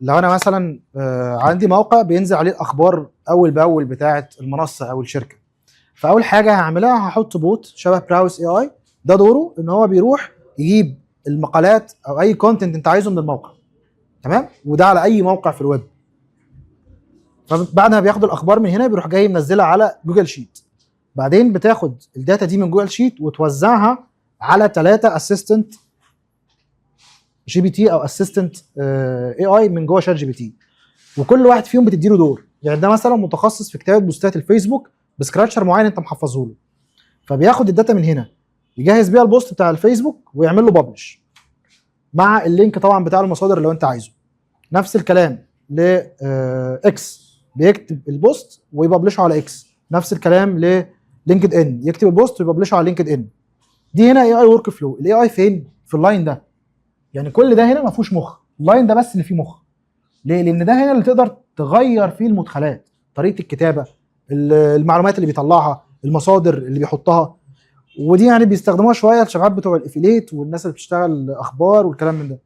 لو انا مثلا عندي موقع بينزل عليه الاخبار اول باول بتاعه المنصة او الشركه، فاول حاجة هعملها هحط bot شبه Browse AI. ده دوره ان هو بيروح يجيب المقالات او اي content انت عايزه من الموقع، تمام؟ وده على اي موقع في الويب. فبعد ما بياخد الاخبار من هنا بيروح جاي منزلها على Google Sheet. بعدين بتاخد ال data دي من Google Sheet وتوزعها على 3 assistant GPT او assistant AI من جوه ChatGPT، وكل واحد فيهم بتديله دور. يعني ده مثلا متخصص في كتابه بوستات الفيسبوك ب structure معين انت محفظة له، فبياخد ال data من هنا يجهز بيها ال post بتاع الفيسبوك ويعمل له publish مع ال link طبعا بتاع المصادر اللي انت عايزه. نفس الكلام ل X، بيكتب ال post وي publish ه على X. نفس الكلام ل LinkedIn، يكتب ال post وي publish ه على LinkedIn. دي هنا AI workflow. ال AI فين في ال line ده؟ يعني كل ده هنا ما فيهوش مخ، ال line ده بس اللي فيه مخ. ليه؟ لان ده هنا اللي تقدر تغير فيه المدخلات، طريقه الكتابه، المعلومات اللي بيطلعها، المصادر اللي بيحطها. ودي يعني بيستخدموها شوية الشباب بتوع ال affiliate والناس اللي بتشتغل اخبار والكلام من ده.